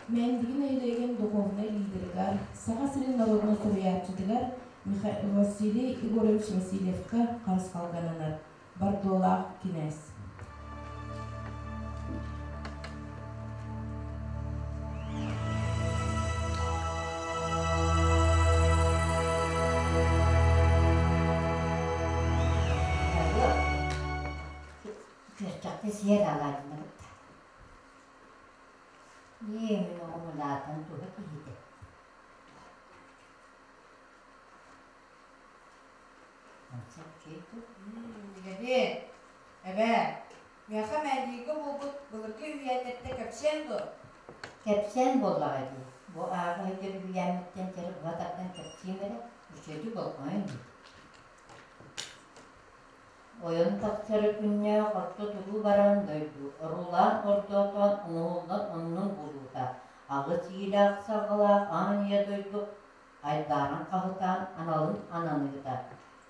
Мээндиги нэһилиэгин духовнай лидеригэр, Саха сирин норуодунай суруйааччытыгар Василий Егорович Васильевка харысхалгананар Бордуолаах кинээс. Күөрчэхтэ сиэр алаадьыны кытта. Ийээ, мин оҕом улаатан туһа киһитэ. Билэбин. Эбээ, миэхэ мээндииргэ буолбут былыргы үһүйээннэртэ кэпсиэҥ дуо? Кэпсээн буоллаҕа дии. Бу ааҕа сылдьар үһүйээммиттэн кэрэ быһа тардан кэпсиэм эрэ, үчүгэйдик болҕойон дии. Ойон тахсар күннээх орто туруу баран дойду оруулаан ордоотоон оҥоһуллан оннун булуута, аҕыс иилээх саҕалаах аан ийэ дойду айдааран хаһытаан аналын ананыыта,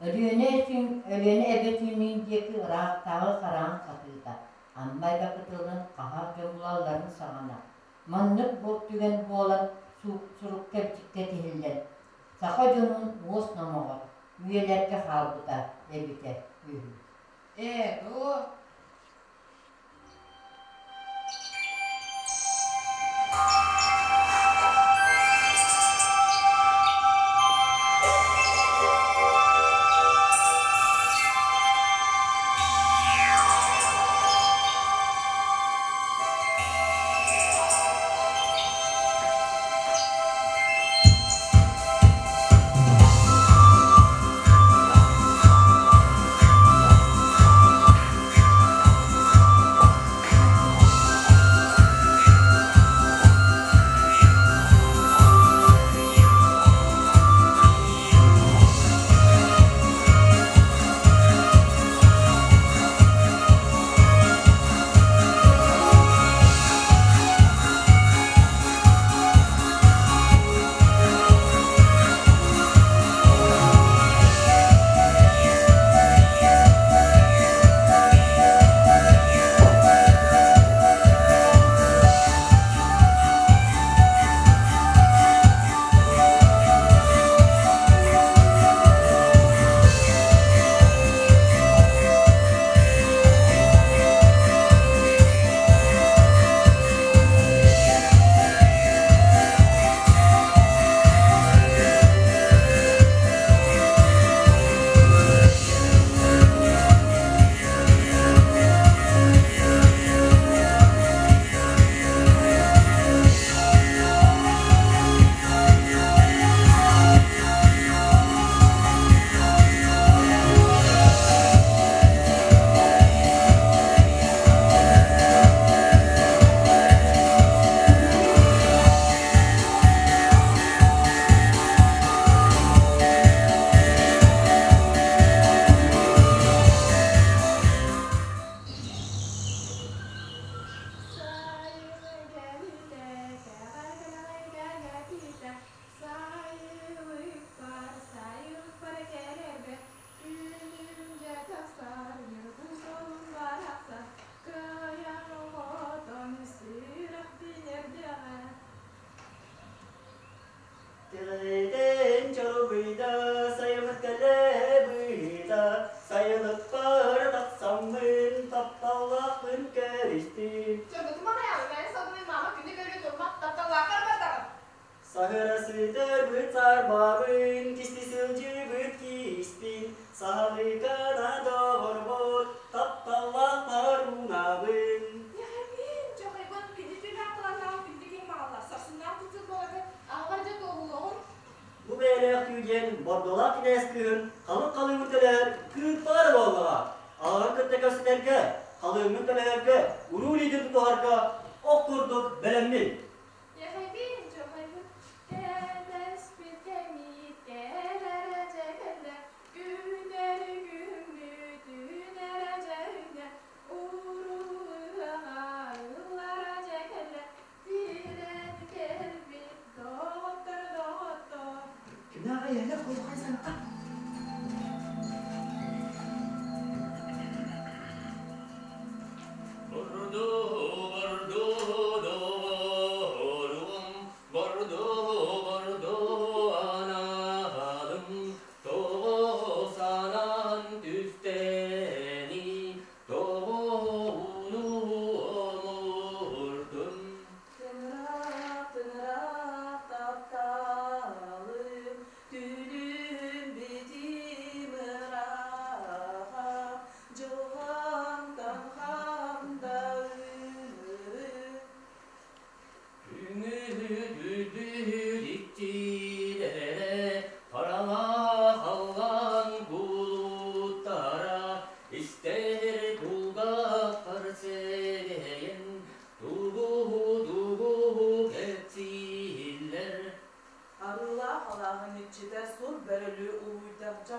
Өлүөнэ сүн Өлүөнэ эбэ сүнньүн диэки ыраахтааҕы хараан хатыыта, Амма эбэ кытылын хаһар дьон булалларын саҕана, маннык бу түгэн буолан сурукка бичиккэ тиһиллэн, саха дьонун уос номоҕор үйэлэргэ хаалбыта эбитэ үһү. Ээ, дуо? Тилэйтэн чорбуйда, сайымыт кэлэ быһыыта, сайылыкпар тахсаммын, тапталлаахпын кэристим. Саһыра сытарбыт сарбабын, кисти сылдьыбыт кииспин, саһалыкана доҕорбор, тапталлаахпар уунабын. Бу бэйэлээх түүдьэн Бордолоох кинээс кыыһын халыҥ халыҥын төлөһөр кыырпалара буоллаҕа. Аҕаҕын кытта көрсүтэргэ, халыҥҥын төлөһөргө, уруу илиитин тутуһарга ох курдук бэлэммин.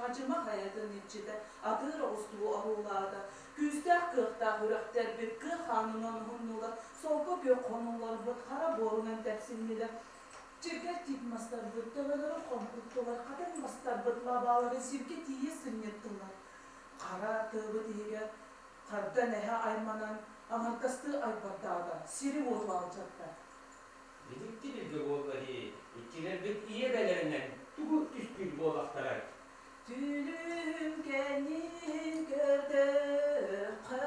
Хадьыма хайатын иччитэ атыыр оҕустуу оруулаата. Күүстээх кыахтаах үрэхтэрбит кыа хаанынан уһуннулар, солко күөх хонууларбыт хара буорунан тэпсиннилэр. Чиргэл тиит мастарбыт төбөлөрүн хомпуттулар, хатыҥ мастарбыт лабааларын сиргэ тиийэ сынньыттылар. Хара тыабыт иһигэр хардан эһэ айманан аҥардастыы айбардаата, сири-уоту алдьатта. Дьикти билгэ буолла дии, иччилэрбит ийэ эбэлэринэн тугу түстүүр буоллахтарай? Түлүм кэннин көрдөххө,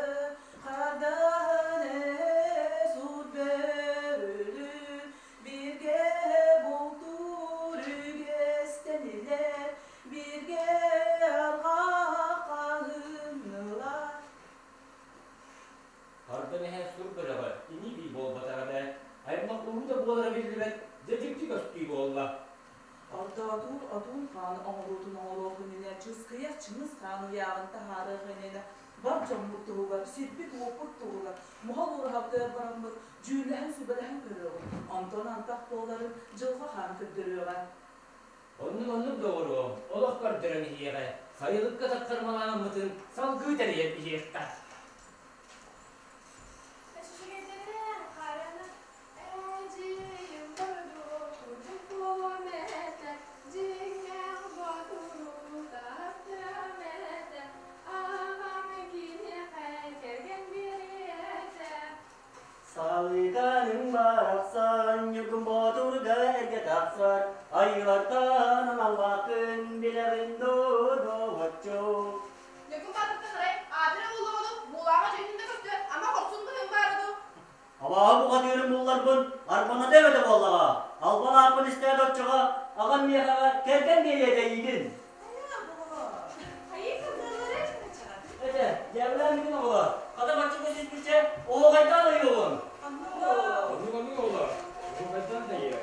хардан эһэ сур бөрөлүн бииргэ бултуур үгэстэнилэр, бииргэ арҕах хаһыннылар. Хардан эһэ сур бөрөҕө ини-бии буолбатаҕа эбээт, аймах уруу да буолара биллибэт, дьэ дьикти көстүү буолла. Ордоотуур отуун хаан оҥоруутун оҥоруох иннинэ чыскыйар Чыҥыс хаан ыйааҕын таһаарыах иннинэ бар дьоммут туһугар, сирбит-уоппут туһугар муһал ураһабытыгар бараммыт дьүүллэһэн сүбэлэһэн көрүөҕүҥ, онтон антах буоларын дьылҕа хаан көрдөрүөҕэ. Оннук-оннук доҕоруом, олох көрдөрөн иһиэҕэ, сайылыкка тахсар малааммытын салгыы тэрийэн иһиэххэ. Эчүчүгэйдэрин хараны эдьиийим бордук курдук буолуом этэ, дьиҥнээх боотуру таптыам этэ, аҕам киниэхэ кэргэн биэриэ этэ. Салыканым барахсан, Ньургун Боотурга эргэ тахсар, айыылартан аналлааххын билэҕин дуо, доҕоччук? Ньукун баатыттан арай аатыра буоллаҕына, буулааҕа дьиэтин да көстүбэт, ама хорсун быһыым баара дуу? Абааһы бухатыырын булларбын арбаната эбэтэ буоллаҕа. Албан ааппын истээт оччоҕо аҕам миэхэҕэ кэргэн биэриэ этэ эйиигин. Хайыы кыргыылары? Этэ, дьээбэлээн бүтүн оҕолор. Хата бачча сиспиччэ, оһуохайдаан ойуоҕун. Оннук оннук оҕолор, оһуохайдаан да ийэ.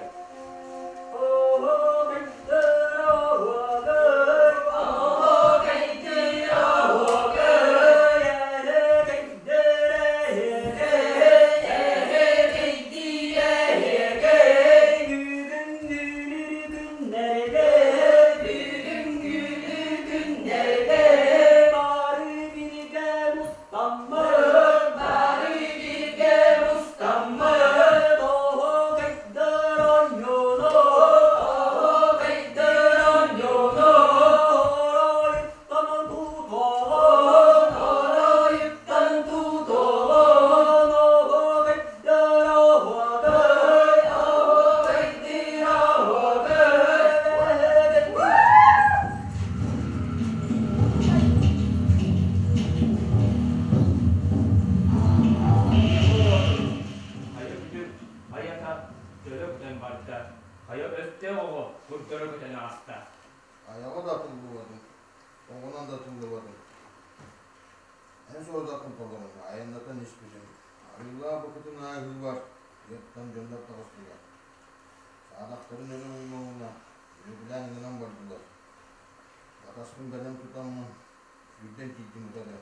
Бары бииргэ мустаммыт, оһуокайдар оонньууну, оһуокайдар оонньууну, оройуттан тутуоҕун, оройуттан тутуоҕун, оһуокайдар оһуокай, оһуокайдыыр оһуокай, Хайа күтүр, хайата төлө көтөн барда, хайа өстөөх оҕо курдары көтөн ааста. Айаҕа да тыллыбатым, оҕунан да тыллыбатым. Эн суордаххын толорон, айаннатан испитим. Арыылаах букатын ааһыыбар, тыаттан дьоннор таҕыстылар. Саадахтарын өрө уҥуна-уҥуна, үөгүлээн ыҥыран бардылар. Батаспын бэлэм тутаммын, сүүрдэн тиийдим утары.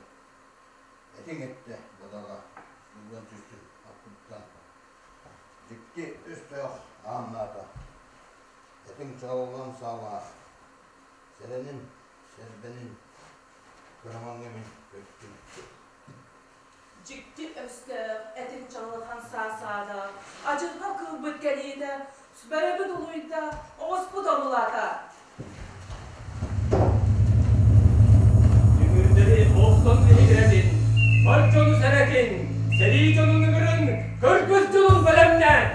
Этиҥ эттэ, бадаҕа, сууллан түстүм аппыттан. Дьикти өстөөх ааннаата. Этиҥ чаҕылҕан саалаах. Сэрэнин, сэрбэнин, кырамаҥҥа мин көттүм. Дьикти өстөөх этиҥ чаҕылхан саа-саада, адьырҕа кыылбыт кэлиитэ, бөрөбүт улуйда, оҕуспут орулаата. Дүҥүрдэри охсон биһигирэтин, бар дьону сэрэтин, сэрии дьонун ыҥырын, көргүс дьонун бэлэмнээн!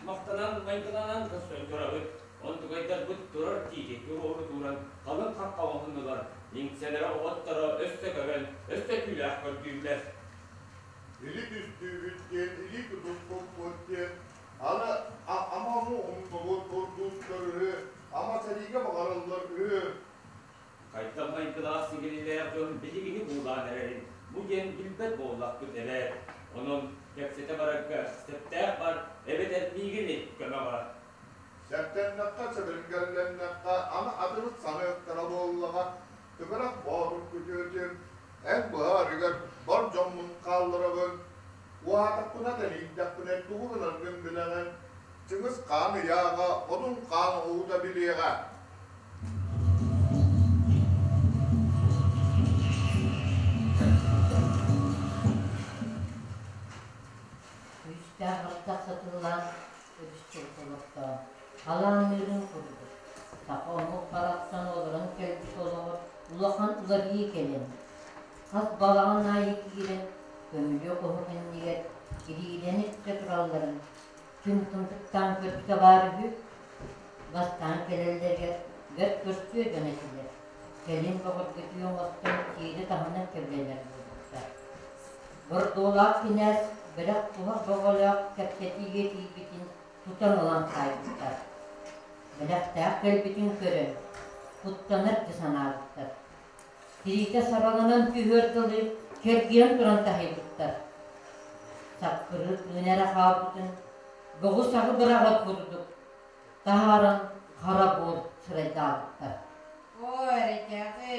Махтанан майгыланан көрсөн турабыт. Онтукайдарбыт турар тиити туруору тууран халыҥ хахха оҥоһуннулар, иҥсэлэрэ оҕотторо өссө көбөн, өссө түүлээх көрдүүллэр. Или түстүүбүт диэн, илии тутуспуппут диэн, аны ама ону умнубут курдуктар үһү, ама сэриигэ баҕараллар үһү. Хайдах майгылаах сигилилээх дьон биһигини буулаан эрэрин бу диэн билбэт буоллахпыт эбээт. Онон кэпсэтэ барарга сөптөөх бар эбэтэр миигин көмөҕө. Сэптэннэххэ, сэбиргэллэннэххэ, аны атынын саныахтара буоллаҕа. Тыгырах Боотур күтүөтүм, эн быһаарыгар бар дьоммун хаалларабын. Уһаатахпына тэнийдэхпинэ тугу гынаргын билэҕин. Чыҥыс Хаан ыйааҕа, Одун Хаан оҕута билиэҕэ. Күүстээх ардах сатыылаан өрүс олохтоон, халаанныырын курдук, саха омук барахсан олорон кэлбит олоҕор улахан уларыйыы кэлэн, хас балаҕан аайы киирэн, көмүлүөк оһох иннигэр илиилэнэ түстэ туралларын чымтымтыктаан көрбүтэ баар үһү. Бастаан кэлэллэригэр бэрт көрсүө дьон этилэр. Кэлин бөҕөргөтүү оҥостон сиэри таһынан кэбилэнэр буолбуттар. Бордуолаах кинээс бэлэх-туһах бөҕөлөөх кэпсэтиигэ тиийбитин тутан ылан хаайбыттар. Бэлэхтээх кэлбитин көрөн, куттанар да санаабыттар. Тириитэ сараланан түһүөр дылы кэргийэн туран таһыйбыттар. Саккырыыр тыын эрэ хаалбытын, бөҕү-саҕы быраҕар курдук, таһааран хара буор сырайдаабыттар. Оо, эрэйдээҕи!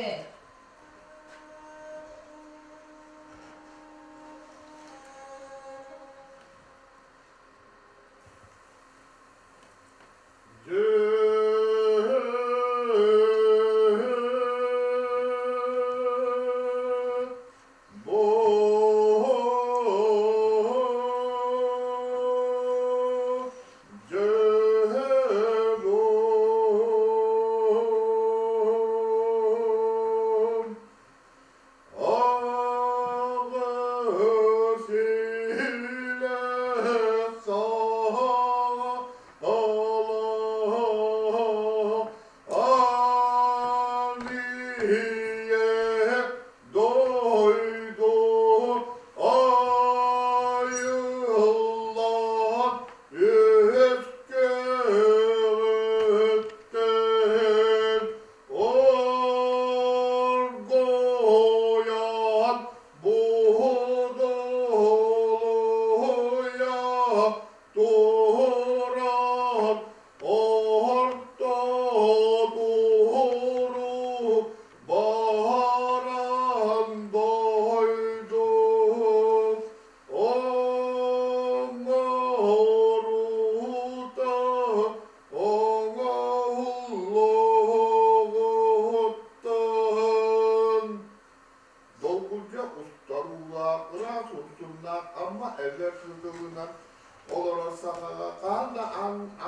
Долгуйа устар уулаах, ыраас урсуннаах Амма эбэ кытылынан олорор сахаҕа хаһан да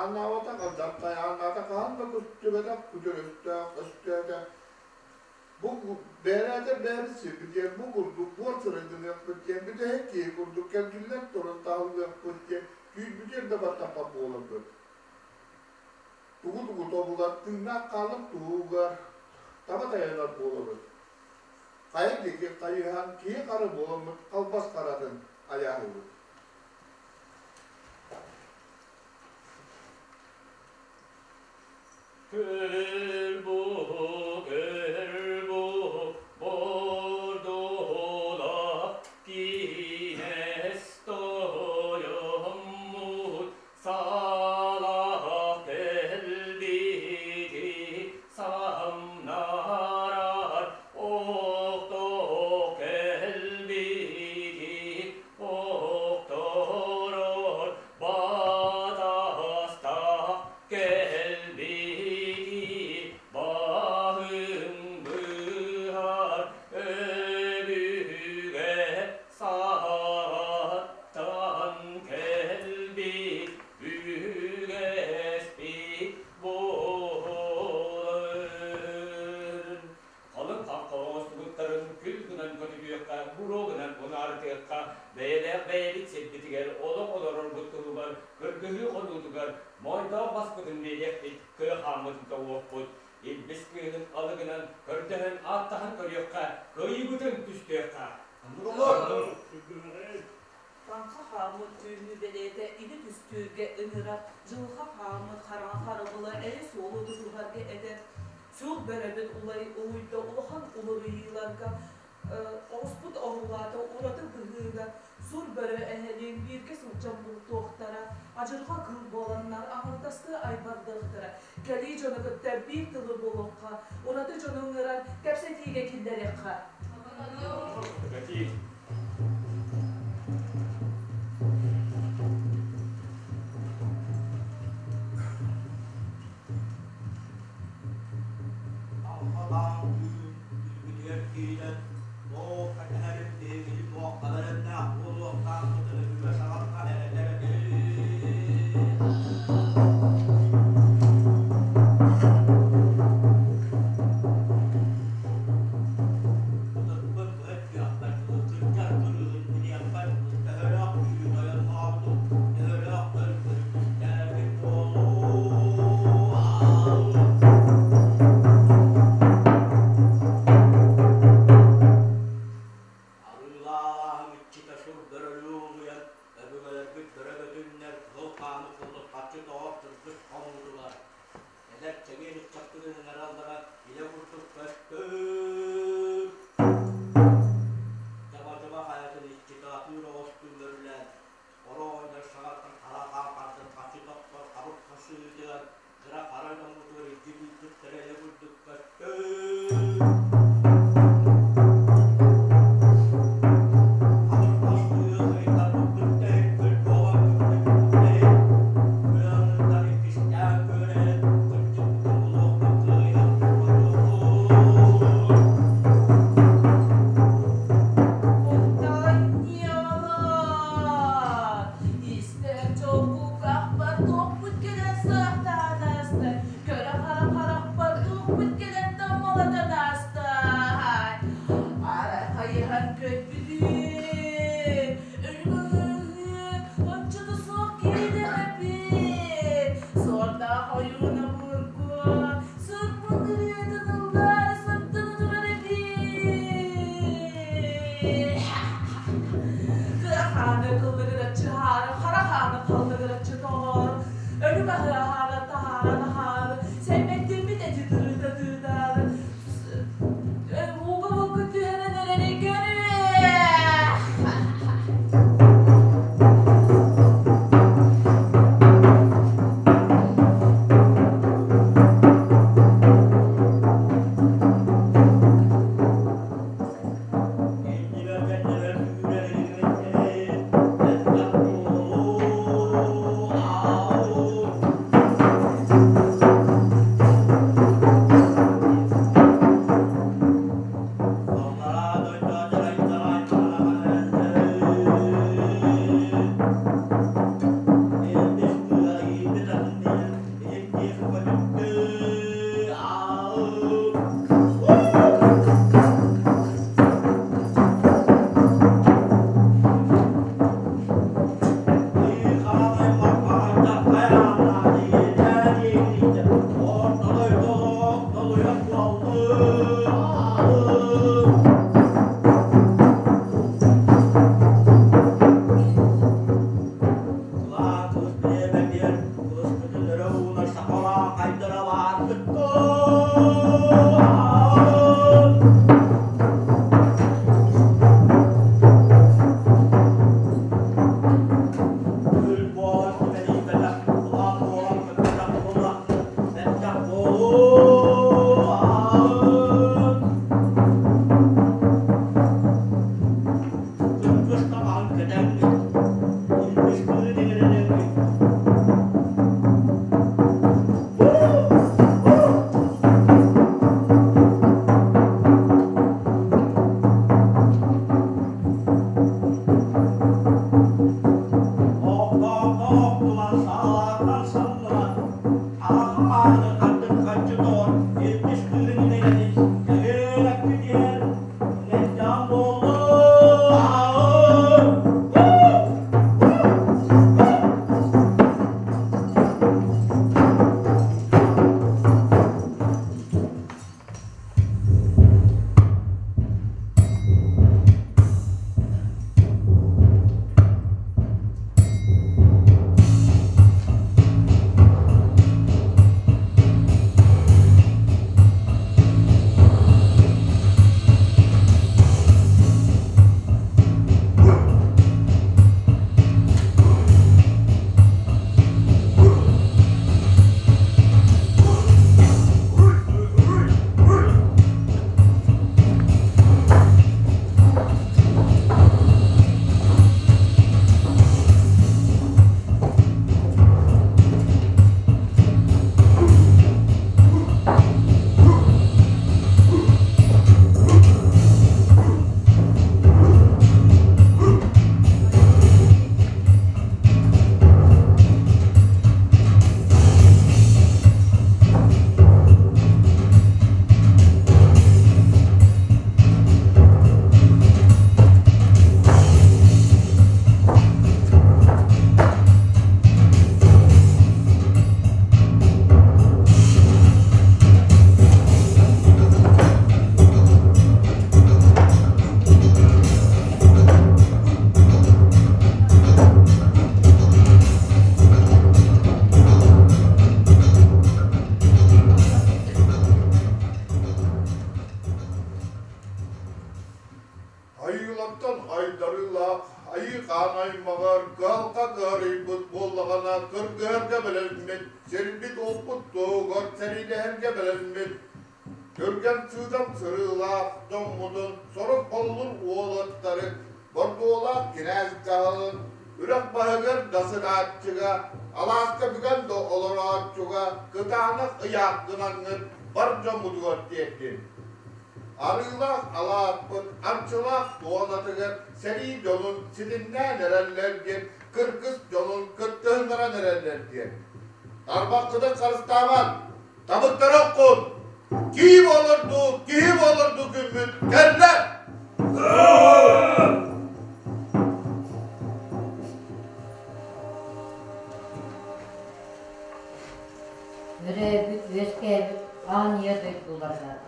анаабатах алдьархай ааҥнаата, хаһан да көстүбэтэх күтэр өстөөх өстөөтө. Бу бэйэлээтэр бэйэбит сирбитигэр бу курдук буор сырайданыахпыт диэн бүтэһик киһи курдук кэлгиллэн туран таһыллыахпыт диэн күүрбүтүгэр да баттаппат буоларбыт. Тугу-тугу тобулар, тыыннаах хаалар туһугар таба тайанар буолабыт. Хайа диэки хайыһан киһи-хара буоламмыт халбас харатын айааһыыбыт. Көл бу, көл бу, бордолах кинээс тойоммут салах кэлбити самнарар охто кэлбити охторор батастах кэлбити. Кыргыһыы хонуутугар моойдоох баспытын биэриэхпит, кыа хааммытын тоҕуохпут, Илбис кыыһын алыгынан көрдөһөн ааттаһан көрүөххэ, кыайыыбытын түстүөххэ. Таҥха хааммыт түүнү бэлиэтэ ини түстүүргэ ыҥырар, дьылҕа хааммыт хараҥа харабыла эри суолу тутуһарга этэр. Сур бөрөбүт улай улуйда улахан уларыйыыларга оҕуспут оһуулаата ураты быһыыга сур бөрө эһэлиин бииргэ сылдьан бултуохтара, адьырҕа кыыл буоланнар аҥардастыы айбардыахтара, кэлии дьону кытта биир тылы булуохха, ураты дьону ыҥыран кэпсэтиигэ киллэриэххэ. Алҕалаан түүн үүммүтүгэр киирэн, туох кэтэһэрин биһигини туохха бэлэмнээх буолуохтаахпытын өбүгэ саҕаттан эрэтэр этэ. Ытыкпын быһа түһүөхпэр дылы, кырдьар кырыыһын билиэхпэр дылы төһөлөөх күүһү тойоннообутум, төһөлөөх көлбөрү түстээбитим буолуо. Арыылааһын иччитэ сур бөрөлүү улуйан, өбүгэлэрбит бөрө бөтүннэр кыһыл хааны куллурҕаччы тоҕор кыргыс хомуутулар. Эдэр чэгиэн ыччаппытын ыҥыраллара илэ курдук көстөр. Дьаба-дьаба хайатын иччитэ атыыр оҕустуу мөрүлээн, оро оҕонньор саҥаттан хара хаан хардырҕаччы тохтор хабыр хасыытыгар кыра хара дьоммутугар илдьи тыыппыттара илэ курдук көстөр. Хабыр хасыыга кыайтарбыппыт да иһин көл буолан күллүбүппүт да иһин кыаҥыттан иккистээн күөрэйэн кырдьыкпытын булуохпут кыайан хотуохпут. Куттанньалар, истэр чокукахпар туохпут кэлэн саахтаан ааста, көрө-хара харахпар туохпут кэлэн таммалатан ааста. Арай хайыһан көрбүтүм, өлгөһү оччото суох киирэн эппит, суордаах ойууна буургу, сырпын ырыатын ыллаары сырдана турар эбит. Кыра хааны кыллыгыраччы хаары, хара хааны халлыгыраччы тоҕоору, өлүк аһы аһаара таһаара таһаары, сэммэттиммит эти тырыыта тыытаары, ууга булку түһэрэн эрэри көрүө. Иннибэр кэннибэр күүрэр илимин элбэх буолуо. кэлэммит, сирбит-уоппут туһугар сэриилэһэргэ бэлэммит. Түргэн сыыдам сырыылаах дьоммутун сорук боллур уолаттары Бордуолаах кинээс дьаһалын үрэх баһыгар да сытааччыга, алааска бүгэн да олорооччуга кытаанах ыйаах гынаҥҥыт бар дьоммутугар тиэрдин. Арыылаах алааспыт арчылаах туонатыгар сэрии дьонун ситимнээн эрэллэр диэн кыргыз дьонун кыттыһыннаран эрэллэр диэн. Тарбаххытын харыстаабат, табыттара оххун! Кии буолар дуу, киһи буолар дуу күммүт кэллэ! Төрөөбүт, үөскээбит аан ийэ дойдуларыгар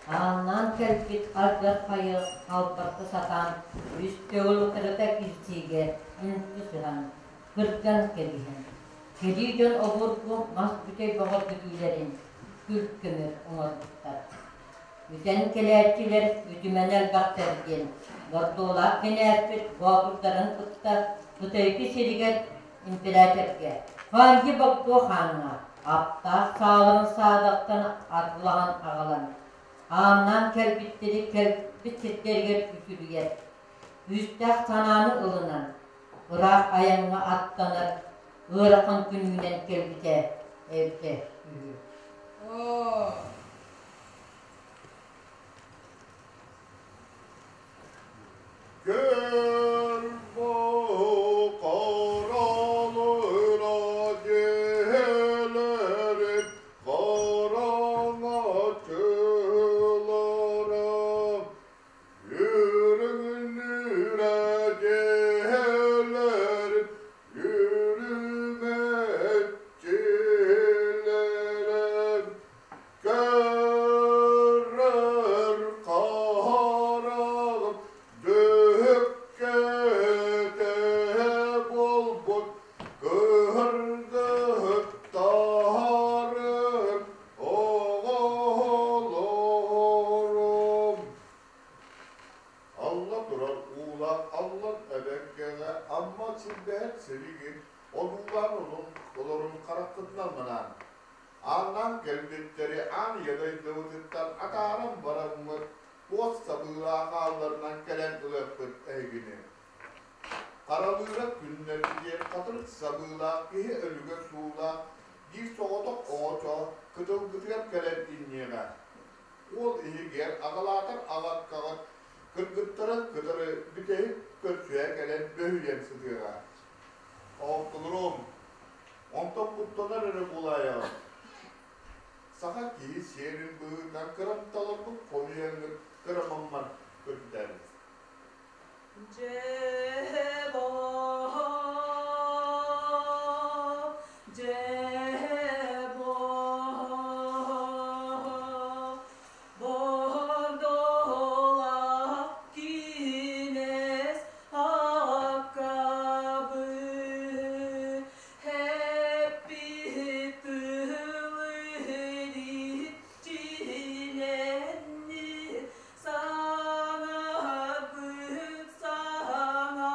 Ааннаан кэлбит ардах хайы халбарта сатаан үс төгүл утарыта кирсиигэ үнтү сыһан, кырган кэбиһэн, кэлии дьон обургу мас бүтэй бөҕөргүтүүлэрин күл көмөр оҥорбуттар. Үтэн кэлээччилэр үтүмэнэ элбэхтэр диэн Бордуолаах кинээспит боотурдарын кытта Кытайкы сиригэр импэрээтэргэ Ханги Богдо хааҥҥа аптаах сааларын саадахтан атылаһан аҕалан, ааннаан кэлбиттэри кэлбит сирдэригэр үтүрүйэр, күүстээх санааны ылынан, ыраах айаҥҥа аттанар ыарахан күнүүнэн кэлбитэ эбитэ үһү. Көр бу королура дьиэлэрин хараҥаччылара үрүҥнүүрэ дьиэлэрин үрүмэччилэрэ Көрөр хараҕым дьүһүккэтэ буолбут кыһыргыһыттарым оҕолорум. Алла турар уулаах аллан эбэҥкэҕэ Амма силбэһэр сиригин одуулаан олорун хараххытынан манаан Ааннаан кэлбиттэри аан ийэ дойдубутуттан атааран бараммыт, туос сабыылаах аалларынан кэлэн ылыахпыт эһигини. Харалыыра күннэрбитигэр хатырык сабыылаах киһи өлүгэ суулаах биир соҕотох оҕочо кытылгытыгар кэлэн иҥниэҕэ. Уол иһигэр аҕалаатар аҕаккаҕыт кыргыттарын кытары бүтэһик көрсүһэ кэлэн бөһүйэн сытыаҕа. Оҕокколоруом, Онтон куттанар эрэ буолаайаҕын. Саха киһи сиэрин быһыытынан кырамталарбын хомуйаҥҥыт кырамаммар көрдөөбүт. Дьэ дьэ Бордолах кинээс аккабы Эппит тылы иччилэнни, Саҥарбыт саҥабытын.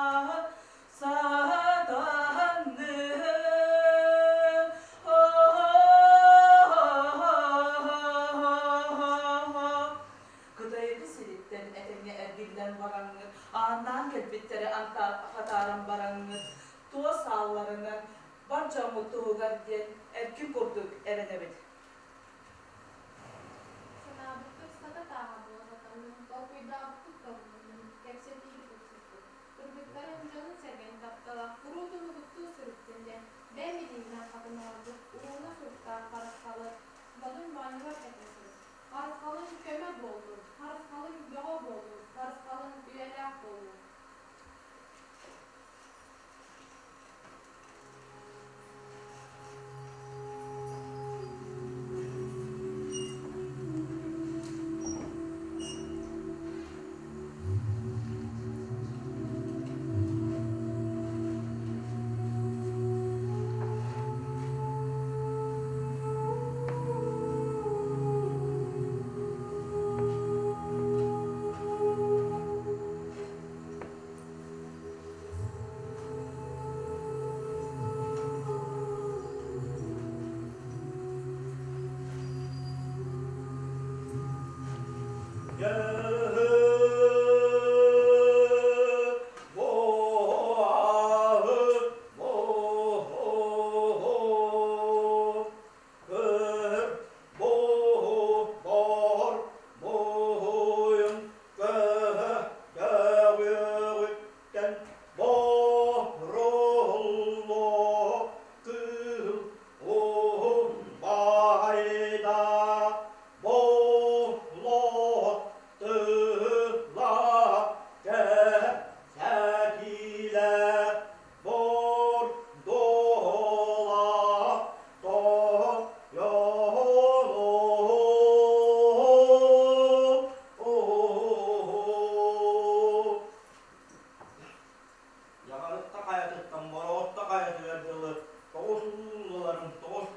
Дьаҕарытта хайатыттан Бороҕотто хайатыгар дылы тоҕус ууллаларын тоҕус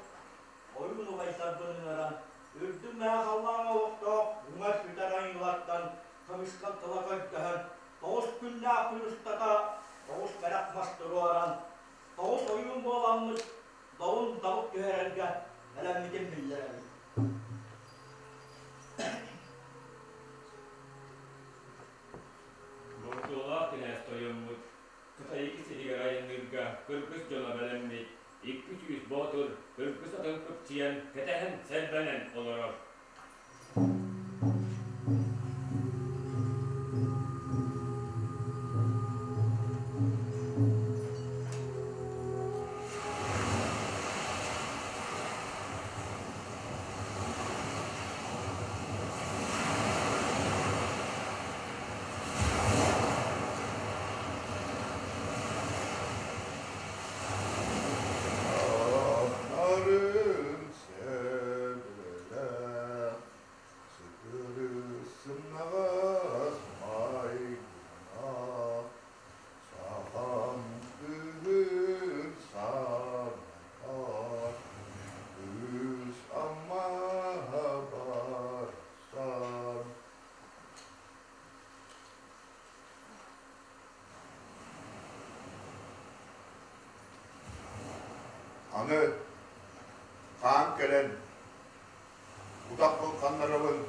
ойуун убайдарбын ыҥыран, үрдүк мэҥэ халлааҥҥа олохтоох уҥа сүтэр айыылартан көмүскэл тыла көрдөһөн, тоҕус күннээх күн устата тоҕус кэрэх мас туруоран, тоҕус ойуун буоламмыт добун табык түһэрэргэ бэлэммитин биллэрэбит. Бордуолаах кинээс тойоммут Кытайы сиригэр айанныырга кыргыс дьоно бэлэммит, 200 боотур кыргыс атын кыпчыйан кэтэһэн сэрбэнэн олорор. Арын сөбүлэ сытыры сымнаҕас майгына сахан кыһын санатар кыыс Аммаҕа барсан. Аны хаан кэлэн утахпын ханнарабын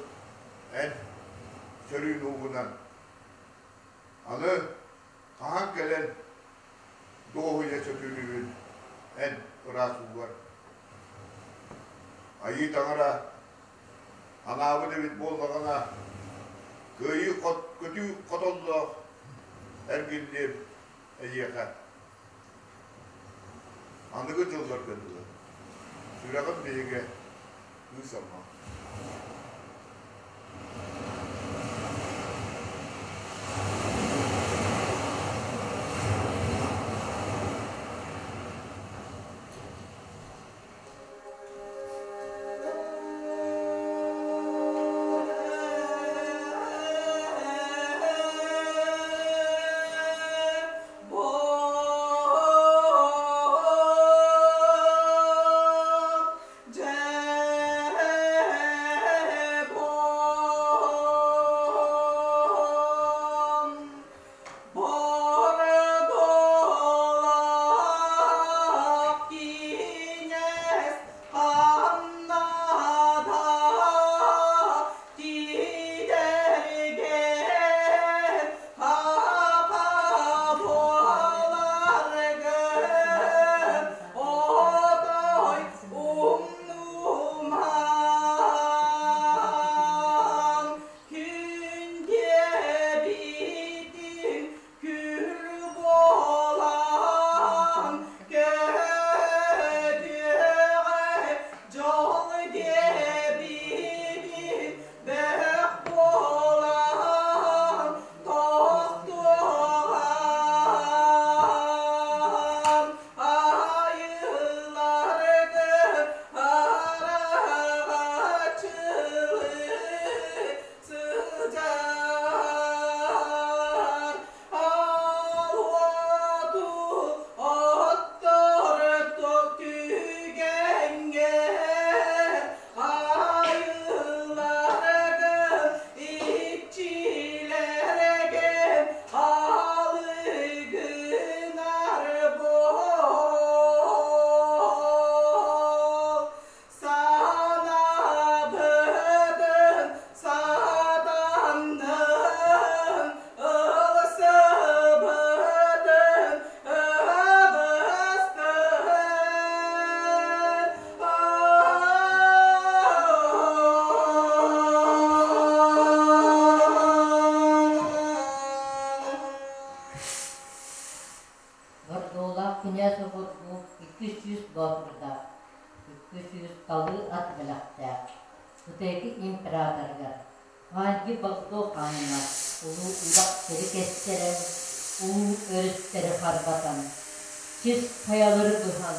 эн сөрүүн уугунан. Аны хаһан кэлэн дуоһуйа сөтүөлүүбүн эн ыраас уугар. Айыы таҥара анаабыт эбит буоллаҕына, кыайыы көтүү хотоллоох эргиллиэм эйиэхэ. Аныгы дьылларга дылы сүрэҕим биһигэ кыыс Амма. талыы ат бэлэхтээх. Ытыгы императорыгар Хаанги Богдо хааҥҥа улуу үрэх сири кэстэрэн, уу өрүстэри харбатан, сис хайалары быһан,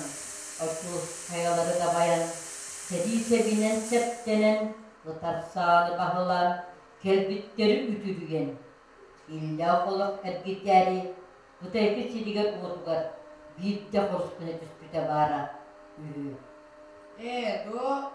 очуос хайалары дабайан, сэрии сэбинэн сэптэнэн, ытар сааны баһылаан, кэлбиттэри үтүрүйэн, иллээх олох эргитээри Кытайкы сиригэр-уотугар биирдэ хорус гына түспүтэ баара үһү. Ээ, дуо?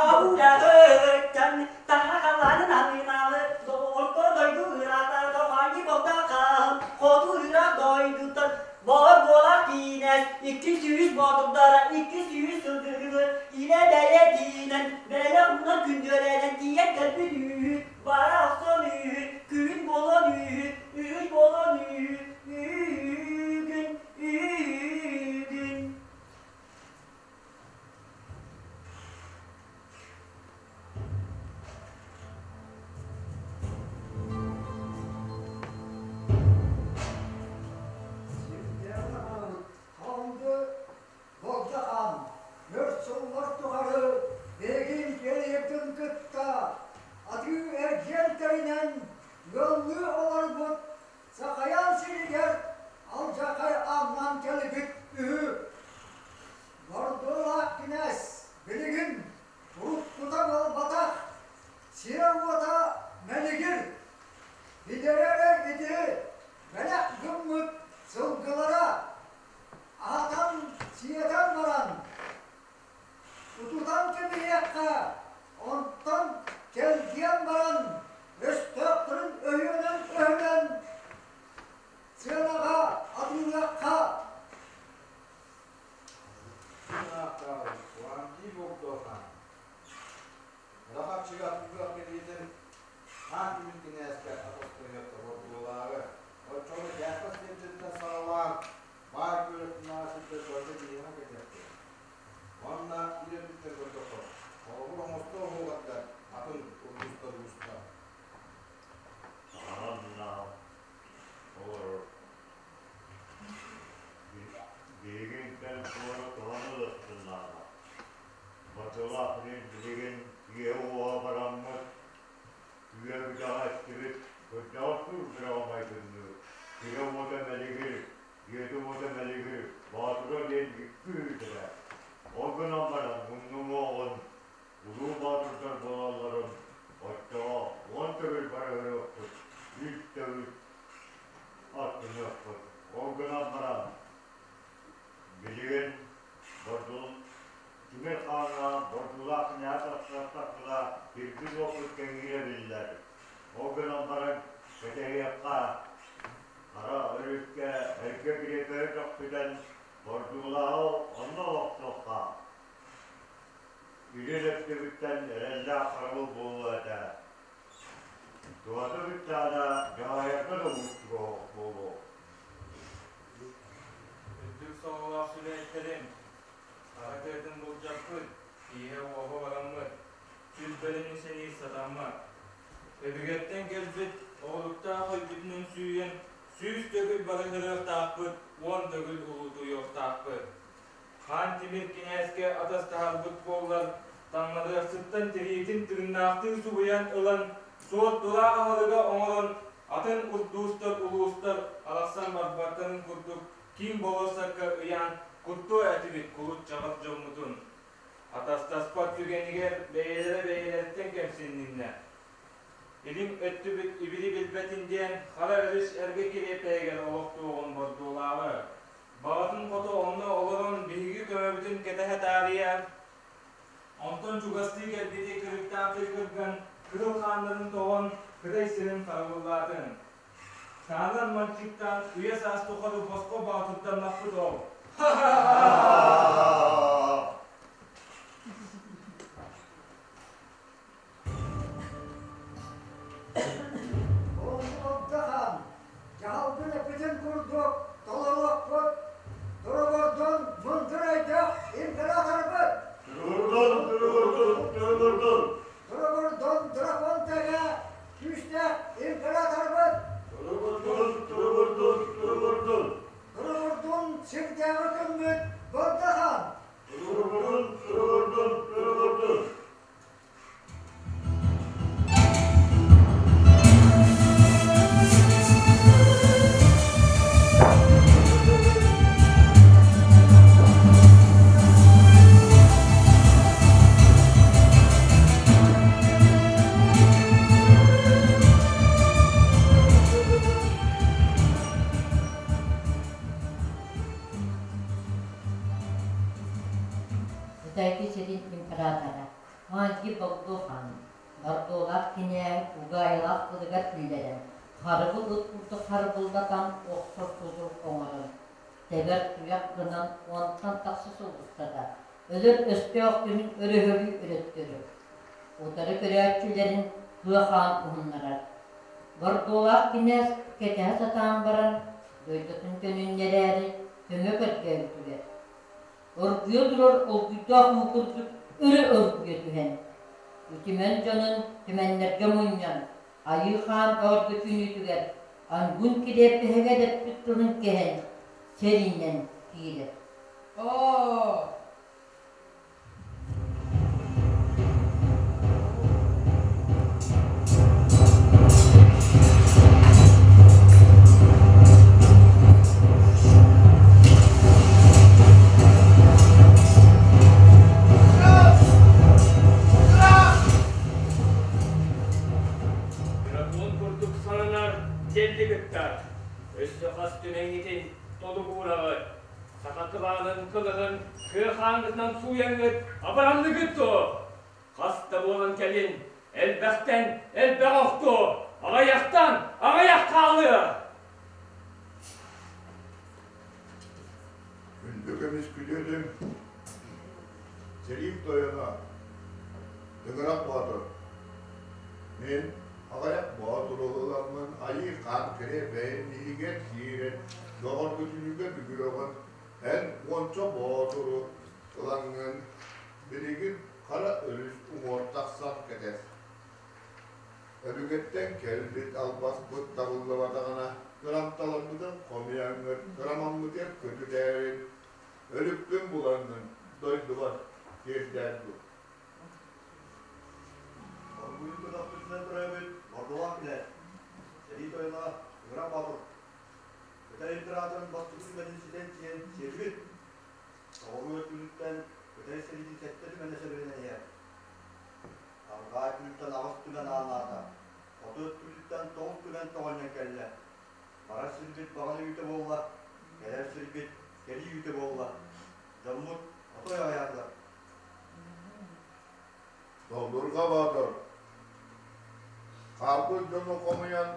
Аһуулаҕыттан, таһаҕалаанын анынаалы, орто дойду ыраата, доҕоонньу болтахан, хоту ыраах дойдуттан Боор буолар киинэс, 200 боотурдара, 200 сылгыһыгы илэ бэйэтинэн, бэлэх уунан күндүөлэнэн тиийэн кэлбит үһү, бара охсон үһү, күһүн буолан үһү, үһүн буолан үһү, үһүгүн, үһүгүн. Сирдээҕи аҕабыт Хаанды Болдьо хаан өр сыллар тухары биһиги империябытын кытта атыы-эргиэн тэринэн ыаллыы олорбут Сахайаан сиригэр алдьархай ааҥнаан кэлбит үһү. Бордуолаах кинээс билигин уруккута буолбатах, сирэ-уота мэлигир. Билэрэ эрэ ити бэлэх гыммыт сылгылара аһатан-сиэтэн баран, утутан кэбиһиэххэ, онтон чэлгийэн баран өстөөхтөрүн өһүөнэн өһүнэн сыанаҕа атыылыахха. Рахапчыга атыылыах кэриэтин хаан күмүн кинээскэ атастыһыахха бордуолаары, оччоҕо Кээпэс сирдиттэн саҕалаан баай күөлэттинээҕи сирдэр барыта биһиэхэ кэлиэхтэрэ. Уонна биир өттүттэн көрдөххө, холобур оҥосто оһуохатыгар атын улуустар уустар. Аҕам олорор Билигин куорат туһаны ылыахтыннаҕа. Бадылаах билигин ийэ-уоһа бараммыт, үйэ бүтэҕэ эстибит, кырдьаҕас күүрбүрэҕэ майгынныыр, сирэ-уота мэлигир, дьиэтэ-уота мэлигир, Баатыра диэн икки үүтэрэ. Ол гынан баран муннуҥуоҕун улуу баатырдар буолалларын оччоҕо уон төгүл барыһырыахпыт, үс төгүл аттыныахпыт. Ол гынан баран билигин бордул тимир хааҥҥа бордулаах ньаа тахсар кирбит-уоппут кэҥиирэ биллэр. Ол гынан баран кэтэһиэххэ Хара өрүскэ эргэ кириэппэһи көхсүтэн бордуулааҕы онно олохтуохха. Илин өттүбүттэн эрэллээх харабыл буолуо этэ. Туһата бүттэҕинэ дьаһайарга да уустуга буолуо. Үрдүк сололоох сүлээттэрим, хара тыатын былдьаппыт, тииһэ-уоһа бараммыт, сүлбэлэни сэниир сатаммат. Өбүгэттэн кэлбит оҕолуктаах өйбүтүнэн сүүйэн, 100 төгүл барыһырыахтаахпыт, 10 төгүл улуутуйуохтаахпыт. Хаан Тимир кинээскэ атастаһарбыт буоллар, таҥнарыахсыттан тириитин тыыннаахтыы субуйан ылан, суоттулаах аһылыга оҥорон, атын урдуустар улуустар арахсан барбаттарын курдук киин болуоссакка ыйаан куттуо этибит кулут-чаҕар дьоммутун. Атастаспат түгэнигэр бэйэлэрэ бэйэлэриттэн кэмсинниннэр. Илин өттүбүт ибили билбэтин диэн Хара өрүс эргэ кириэппэһигэр олохтуоҕун бордуолааҕы. Баҕатын хоту онно олорон биһиги көмөбүтүн кэтэһэ таарыйа, онтон чугастыы кэлбити кырыктаахтыы кырган, кыһыл хааннарын тоҕон, Кытай сирин харабыллаатын. Саанан манчыыктаан үйэ-саас тухары босхо баатырданнахпыт ол. Онтон дьаһалгын эппитин курдук толоруохпут, туругурдун мындыр өйдөөх императорбыт! Туругурдун, туругурдун, туругурдун! Туругурдун дракон тэҥэ күүстээх императорбыт! Туругурдун, туругурдун, туругурдун! Туругурдун сирдээҕи күммүт Бырдахан! Туругурдун, туругурдун, туругурдун! Кытайкы сирин императора Маньки Богдохан Бордолаах кинээһи угаайылаах тылыгар киллэрэн, харыбыл ыт курдук харыбыллатан охсор содул оҥорон, тэбэр туйах гынан уонтан тахса сыл устата өлөр өстөөх күнүн өрөһөлүү өрөттөрөр, утары көрөөччүлэрин кыа хаан уһуннарар. Бордуолаах кинээс кэтэһэ сатаан баран, дойдутун төнүннэрээри көмө көрдөөбүтүгэр, Оргуйа турар олгуйдаах уу курдук өрө оргуйа түһэн, үтүмэн дьонун түмэннэргэ мунньан, Айыы Хаан бөҕөргө түүнүүтүгэр Ангун килиэппэһигэ дэппит тылын кэһэн, сэриинэн киирэр. Оо, Дракон курдук сананар дьэллик ыттар. Өссө хас түмэҥҥитин толугуураҕыт. Саха кылаанын кылыһын кыа хааҥҥытынан сууйаҥҥыт абаранныгыт дуо? Хас да буолан кэлин, элбэхтэн элбэх охтуо, аҕыйахтан аҕыйах хаалыа! Күндү көмүс күтүөтүм, сэриим тойоно, Тыгырах Боотур. Мин аҕыйах боотуру ыламмын айыы хаан кириэпэйин иһигэр киирэн доҕоргутунууга бүгүөҕүм, эн уонча боотуру ылаҥҥын билигин Хара өрүс уҥуор тахсан кэтэс. Өбүгэттэн кэлбит албаспыт табыллыбатаҕына, кырамталарбытын хомуйаҥҥыт, кырамаммытыгар көтүтээрин, өлүкпүн булаҥҥын дойдубар тиэрдээр дуу. Оргуйун көтөхпүтүнэн төрөөбүт Бордулаах кинээс, сэрии тойоно Ыҥыран Боотур, Кытай императорын бастакы түмэнин ситэн сиэн сиэбит. Соҕуруу өттүгүттэн Кытай сэриитин сэттэ түмэнэ сэбирэнэн иһэр. Арҕаа өттүгүттэн аҕыс түмэн ааллаата, хоту өттүгүттэн тоҕус түмэн тоҕонньон кэллэ. Барар сирбит баҕана үүтэ буолла, кэлэр сирбит кэлии үүтэ буолла. Дьоммут отой аҕыйаатылар. Доллурга Боотур хаалбыт дьону хомуйан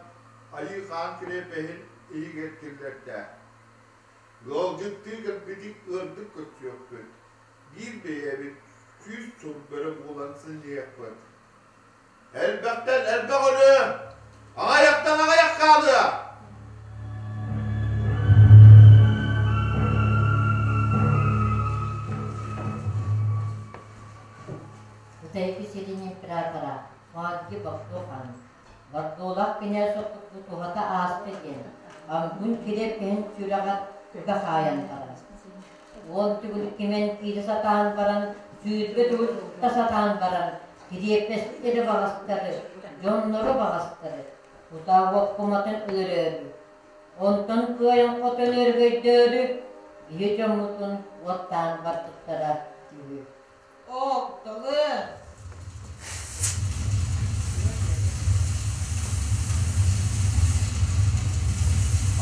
Айыы Хаан кириэпэһин иһигэр киллэрдэ. Ыалдьыттыы кэлбитик ыардык көрсүөхпүт, биир бэйэбит күүс сылбөрө буолан сынньыахпыт. Элбэхтэн элбэх өлүө, аҕыйахтан аҕыйах хаалыа. Кытайкы сирин императора Хуанги Богдохан Бордуолаах кинээс туһата ааста диэн, Амгун кириэппэһин сүрэҕэр ыга хаайан баран, уон төгүл кимэн киирэ сатаан баран, сүүрбэ төгүл укта сатаан баран, кириэппэстэри баҕастары, дьоннору баҕастары, кутаа уоккуматын өлөрөөрү, онтон кыайан хотон өрөгөйдөөрү, биһи дьоммутун уоттаан барбыттара үһү. Оттолы!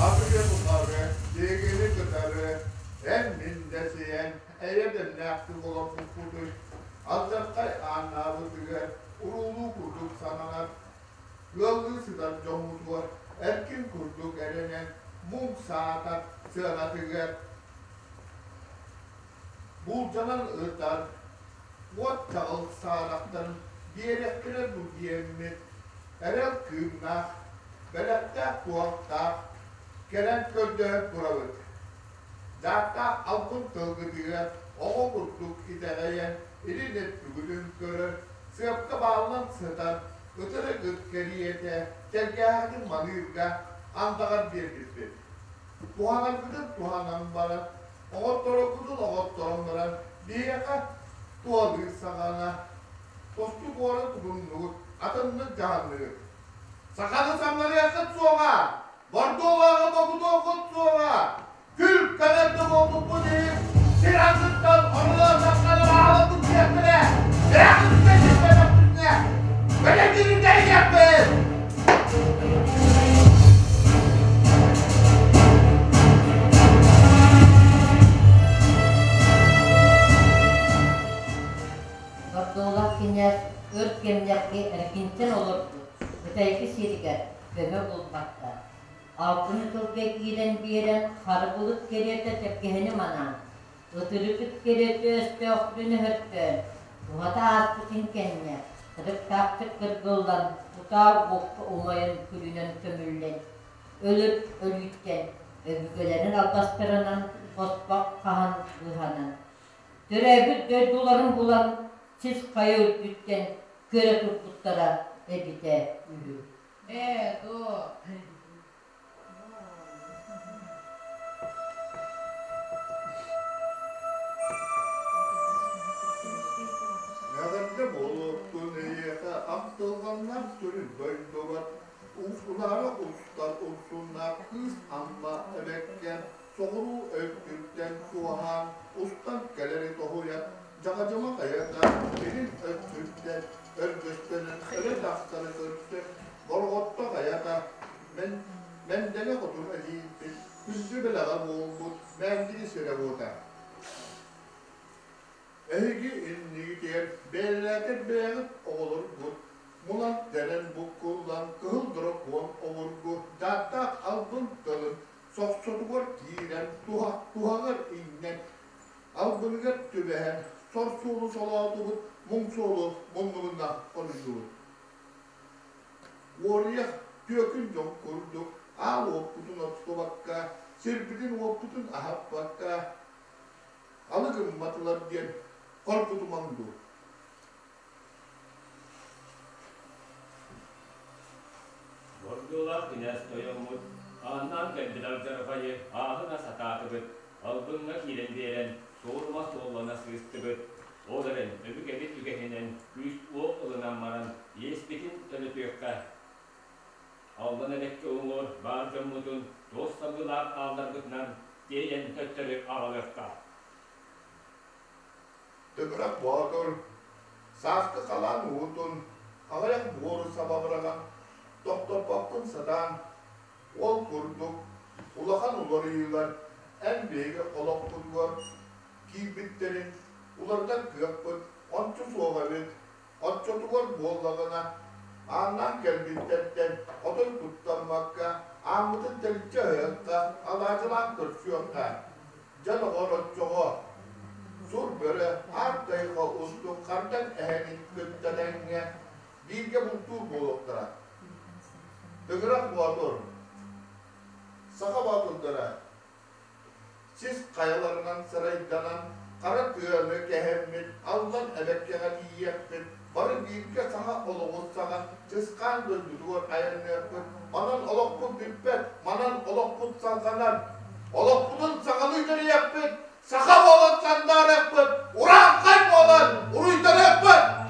Атыгы тухары, биһигини кытары эн мин дэсиһэн эйэ дэмнээхтик олорбуппутун алдьархай ааннаабытыгар уруулуу курдук сананар. Ыаллыы сытар дьоммутугар эркин курдук эрэнэн, муҥ саатар сыанатыгар буулдьанан ытар, уот чаҕыл саарахтарын биэрэхтэрэ бу диэммит, эрэл кыымнаах, бэлэхтээх-туһахтаах кэлэн көрдөһөн турабыт. Дьааттаах албын тылгытыгар оҕо курдук итэҕэйэн, илин өттүгүтүн көрөр, сыапка бааллан сытар ытырык ыт кэриэтэ тэлгээһитин маныырга андаҕар биэрбиппит. Туһанаргытын туһанан баран, оҕоттороргутун оҕотторон баран, биһиэхэ туһалыыр саҕана тосту куорат тугуннугут, атыннык дьаһанныгыт. Саханы самнарыаххыт суоҕа, Бордуолааҕы бокутуоххут суоҕа, күл кэлэр да буолбуппут иһин сир анныттан орулаан тахсан аҕалбыт диэхтэрэ, бэйэҕититтэн сиппэтэхпитинэ, бэлэмниирин тэрийиэхпит! Бордоолоох кинээс өр кэмнэргэ эргинтэн олорбут Кытайга сиригэр көмө булбакка, алтын тылга киирэн биэрэн хары былыт кэриэтэ тэлгэһэни манаан, ытырык кэриэтэ өстөөхтүн өһөртөөн, уһата ааспытын кэннэ, сырыктаахтык кыргыллан, кутаа уокка умайан күлүнэн көмүллэн, өлөр өлүүттэн, өбүгэлэрин албастарынан хоспох хаһан быыһанан, төрөөбүт дойдуларын булан, сис хайа үрдүттэн көрө турбуттара эбитэ үһү. Ээ, дуо. Эҕэрдэ буолуохтун эйиэхэ ахтылҕаннаах сүрүн дойдубар, Уулаара устар урсуннаах кыыс Амма эбэккэ соҕуруу өттүттэн суоһаан устан кэлэри тоһуйан Дьаҕадьыма хайата илин өттүттэн өргөстөнөн өрө тахсары көрсөн Борҕотто хайата Мэндэлэ хотун эдьиийбит күндү бэлэҕэ буолбут Мээндиги сирэ-уота. Эһиги иннигитигэр бэйэлээтэр бэйэҕит оҕолоргут мунан кэлэн буккуллан кыһыл дракон обургу дьааттаах албын тылын сохсотугар киирэн туһаҕар иҥнэн албыныгар түбэһэн сор суолу солоотубут, муҥ суолу муннубунна хоруйдубут. Уоруйах түөкүн дьон курдук аал уоппутун оттубакка, сирбитин-уоппутун аһаппакка алы гымматылар диэн хоргутумаҥ дуу. Бордуулаах кинээс тойоммут ааннаан кэлбит алдьархайы ааһына сатаатыбыт, албыҥҥа киирэн биэрэн суорума суоллана сыыстыбыт. Ол эрэн өбүгэбит үгэһинэн күүс-уох ылынан баран иэспитин төлөтүөххэ. Аллан эбэккэ уҥуор баар дьоммутун туос сабыылаах хаалларбытынан тиэйэн төттөрү аҕалыахха. Тыгырах Боотур сааскы халаан уутун аҕыйах буору саба быраҕан тохтоппоккун сатаан, ол курдук улахан уларыйыылар эн биһиги олохпутугар киирбиттэрин уларытар кыахпыт ончу суох эбит. Оччотугар буоллаҕына, ааннаан кэлбиттэртэн отой куттаммакка, ааммытын тэлччи аһыахха, алаадьылаан көрсүөххэ. Дьэ, доҕор, оччоҕо сур бөрө аар тайҕа устун хантан эһэни кытта тэҥҥэ бииргэ бултуур буолуохтара. Тыгырах Боотур, саха боотурдара Сис хайаларынан сарайданан, хара тыаны кэһэммит, аллан эбэккэҕэ тиийиэхпит, бары бииргэ саҥа олоҕу саҕа Чысхаан дойдутугар айанныахпыт, манан олохпут бүппэт, манан олохпут салҕанар. Олохпутун саҥалыы тэрийиэхпит, саха буолан сандаарыахпыт, урааҥхай буолан уруйданыахпыт!